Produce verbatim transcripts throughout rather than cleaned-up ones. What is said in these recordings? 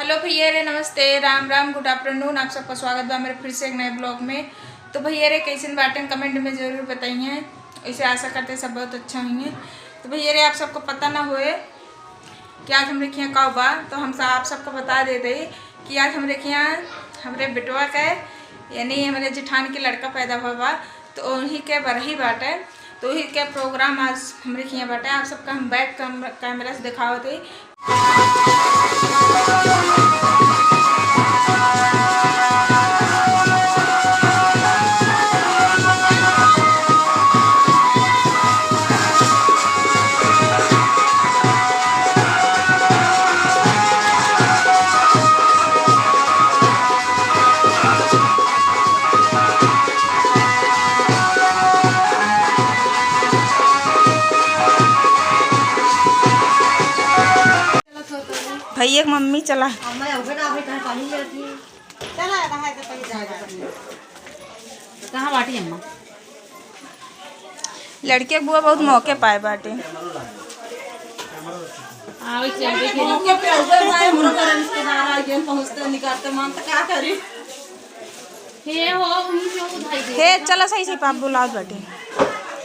हेलो भैया रे, नमस्ते, राम राम, गुड आफ्टरनून। आप सबका स्वागत बा मेरे फिर से एक नए ब्लॉग में। तो भैया रे, कैसन बाटेन, कमेंट में जरूर बताइए। इसे आशा करते सब बहुत अच्छा होइहैं। तो भैया रे, आप सबको पता ना होए कि आज हमरे खियाँ का बा, तो हम सा-, आप सबको बता देते कि आज हमरे खियाँ हमरे बेटवा के, यानी हमरे जेठान के लड़का पैदा हुआ बा, तो उन्हीं के बरही बाटे, तो उन्हीं के प्रोग्राम आज हमरे खियाँ बाटे। आप सबका हम बैक कैम-, कैमरा से दिखावत हई। भैया के मम्मी चला। कहाँ बाटी अम्मा? लड़के के बुआ बहुत मौके पाए बाटे। मौके पे अउबे भाई, हमरो घर रिश्तेदार आ गए, पहुँचते निकलते मन तो का करी। हे हो, उन्हीं से उधाई दे। हे, चला सही से पाप बुलावत बाटे।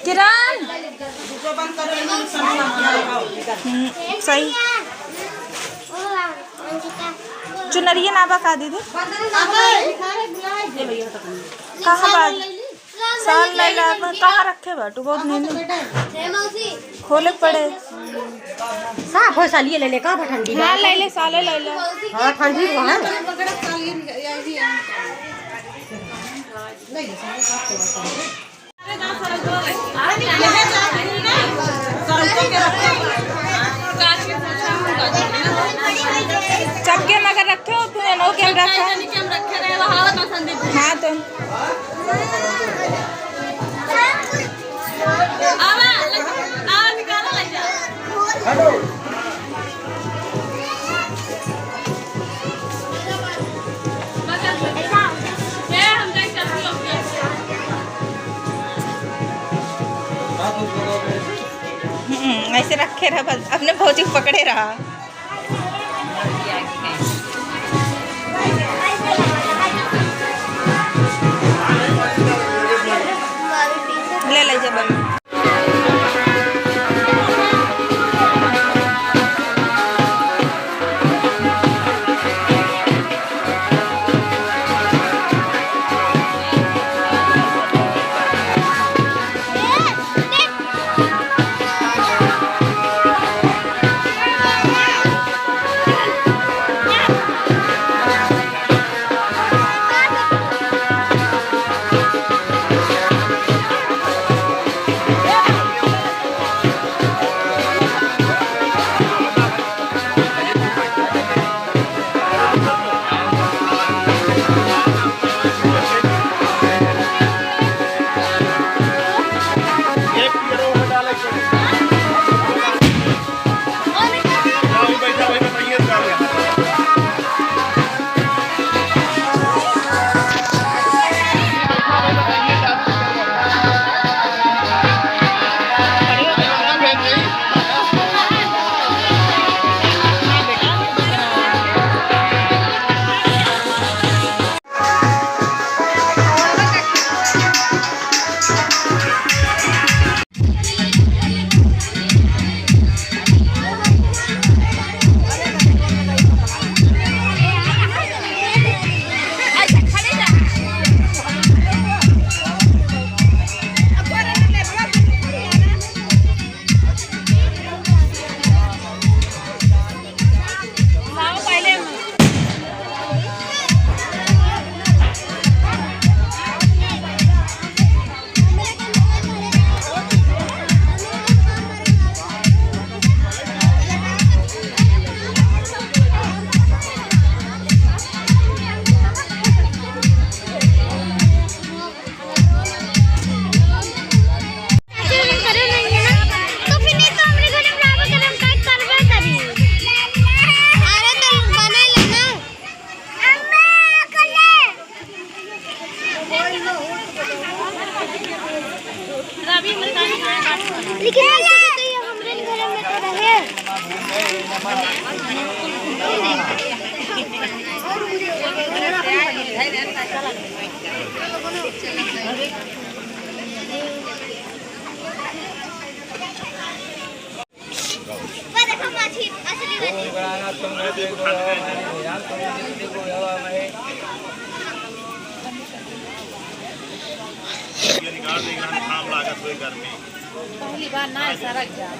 किरण। हम्म, सही। चुनरिया ना बा का दीदी? कहाँ बा? साल लैला अपन कहाँ रखे बाटू? बहुत नींद। खोले के पड़े। साफ हो सालिए ले ले, का बा ठंडी बा? हाँ, ले ले, साले ले ले। हाँ, ठंडी तो है। सबके मगर रखे हो, तू एनो के रखा। हाँ, तो हम्म, ऐसे रखे रहा, बस अपने भौजी को पकड़े रहा। ले ले जब। लेकिन ऐसे बताइए, हमरे घर में तो रहे। पहली बार ना है, सरक जा।